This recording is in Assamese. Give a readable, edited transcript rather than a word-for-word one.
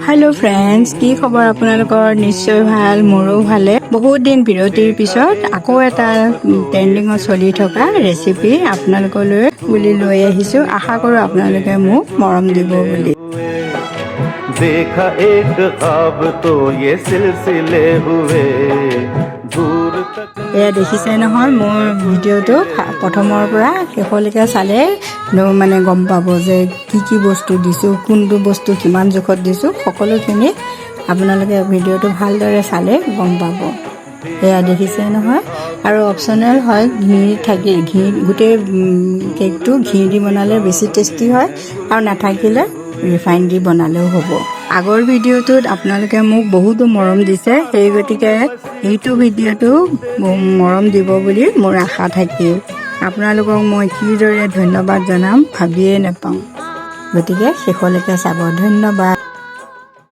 হেল্ল' ফ্ৰেণ্ডছ, কি খবৰ আপোনালোকৰ? নিশ্চয় ভাল, মোৰো ভালে। বহুত দিন বিৰতিৰ পিছত আকৌ এটা ট্ৰেণ্ডিঙত চলি থকা ৰেচিপি আপোনালোকলৈ বুলি লৈ আহিছোঁ। আশা কৰোঁ আপোনালোকে মোক মৰম দিব বুলি। देखा एक ख्वाब तो ये सिलसिले हुए दूर तक। এয়া দেখিছে নহয়, মোৰ ভিডিঅ'টো প্ৰথমৰ পৰা শেষলৈকে চালে মানে গম পাব যে কি কি বস্তু দিছোঁ, কোনটো বস্তু কিমান জোখত দিছোঁ। সকলোখিনি আপোনালোকে ভিডিঅ'টো ভালদৰে চালে গম পাব। এয়া দেখিছে নহয়। আৰু অপশ্যনেল হয়, ঘি থাকি ঘি গোটেই কেকটো ঘি দি বনালে বেছি টেষ্টি হয় আৰু নাথাকিলে ৰিফাইন দি বনালেও হ'ব। আগৰ ভিডিঅ'টোত আপোনালোকে মোক বহুতো মৰম দিছে, সেই গতিকে এইটো ভিডিঅ'টো মৰম দিব বুলি মোৰ আশা থাকিল। আপোনালোকক মই কিদৰে ধন্যবাদ জনাম ভাবিয়ে নাপাওঁ। গতিকে শেষলৈকে চাব। ধন্যবাদ।